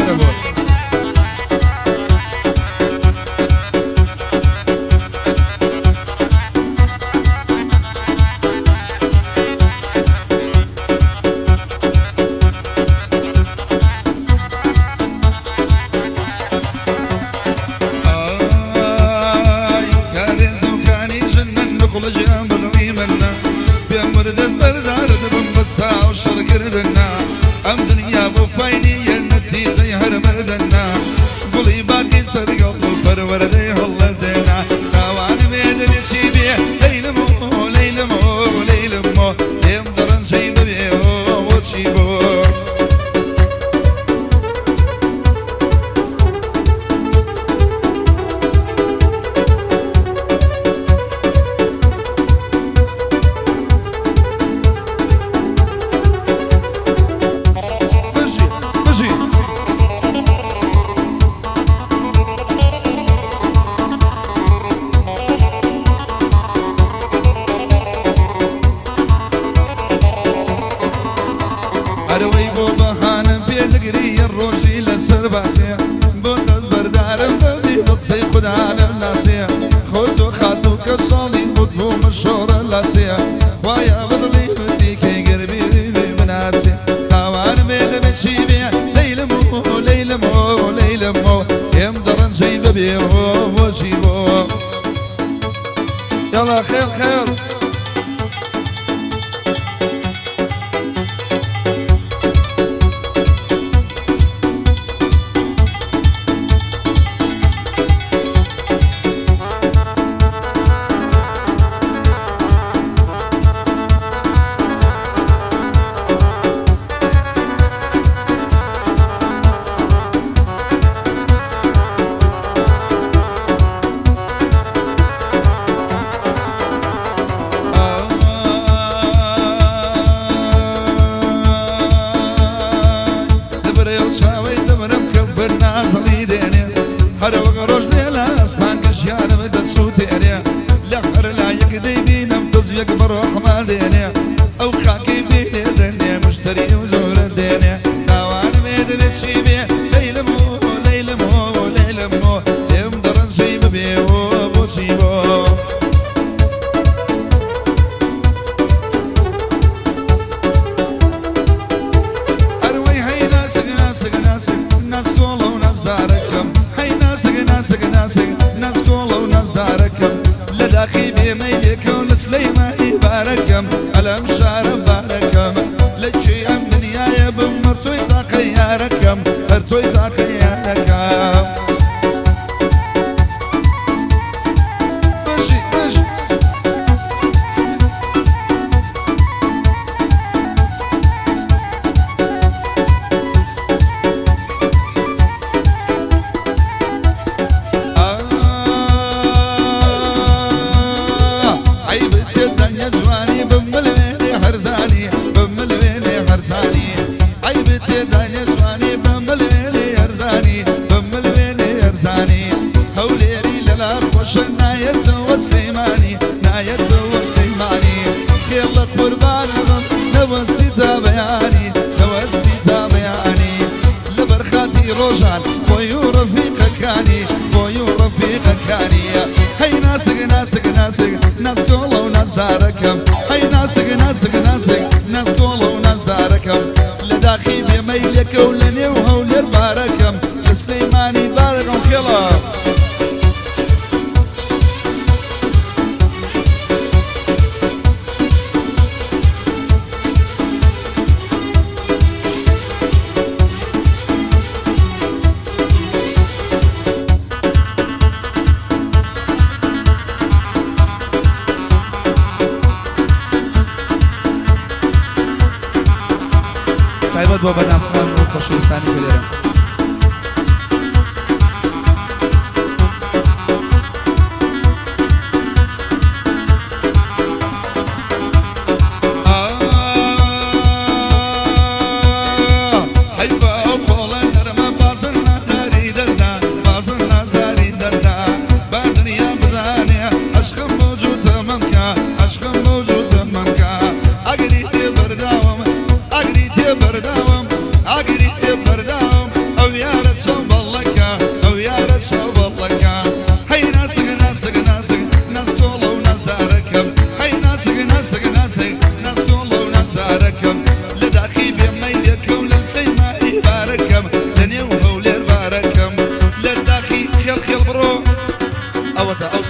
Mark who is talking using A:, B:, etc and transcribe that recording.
A: لێرە بۆ. ئای کارێز و کانی ژن من نقڵ ژیان بەدڵی منە پێم وەرە دەست بەردارە دەبم بە ساو شەڕکردنە ئەم دنیا بۆ فاینیە نەتیجەی هەر مردنە گوڵی باقی سەرگەڵ و پەروەردەی هەڵەدێنا تاوانم بێ دەبێ چی بێ لەیلم و لەیلم و لەیلم و لێم دەڕەنجەی ببێ بۆچی بۆ. بژی بژی. ئەرەوەی بۆ بەهانە پێ دەگری ڕۆژی لەسەر باسێ بۆ دەست بەردارم بەبی بە قسەی خوددانم ناسێ خۆ تۆ خاتوو کە ساڵی بوت بۆ مەشۆڕە لاسێ خوایە بەدڵی بدی کەی گەربی بناسێ تاوانم بێ دەبێ چی بێ لەیلم و لەیلم و لەیلم و ئێم دەڕەنجەی ببێ بۆچی بۆ.
B: يلا خير خير.
A: دەبرێ و چاوەی دەمرم کە بەرنازەڵی دێنێ هەرەوەگە ڕۆژ لێ لە ئاسمان کە ژیانم دەسووتێنێ لە هەر لایەک دەیبینم دەزویەک بە ڕۆحما دێنێ ئەو خاکەی بێ دەنێ مشتری و زۆرە دێنێ تاوانم بێ دەبێ چی بێ لەیلم و لەیلم و لەیلم و لێم دەڕەنجەی ببێ بۆچی بۆ. ئەروەی هەی ناسک ناسک ناسک ناسکۆڵە و نازدارەکەم هەی ناسک ناسک ناسک ناسکۆڵە و نازدارەکەم لە داخی بێمەیلێکە و لە سلەیمانی بارەکەم ئەلەم شارە بارەکەم لە کوێ ئەم دنیایە بم هەر تۆی تاقە یارەکەم هەر تۆی تاقە یارەکەم. بژی بژی. عیب تێدانە جوانی بملوێنێ هەرزانی بملوێنێ هەرزانی عیب تێدانە جوانی بملوێنێ هەرزانی بملوێنێ هەرزانی هەولێری لەلا خۆشە نایەتەوە سلەیمانی نایەتەوە سلەیمانی خێڵە قوربانەبم نەوەستی تا بەیانی نەوەستی تا بەیانی لەبەر خاتی ڕۆژان خۆی و ڕەفیقەکانی خۆی و ڕەفیقەکانی هەی ناسک ناسک ناسک ناسکۆڵە و نازدارەکەم هەی ناسک ناسک ناسک ناسکۆڵە و نازدارەکەم لە داخی بێمەیلێکە و لە نێو هەولێر بارەکەم لە سلەیمانی بارەکەم خێڵە.
B: تایبەت بۆ بەناسخان و خۆشەویستانی کە لێرە.
A: حەیفە ئەو قۆڵە نەرمە بازن نازاری دەردا بازن نازاری دەردا با دنیا بزانێ عەشقم موجودە مەمکە عەشقم موجودە مەمکە ئەگری تێ بەرداوم ئەگری تێ بەرداوم ئەگری تێ بەرداوم ئەو یارە ئەوەتە ئەو.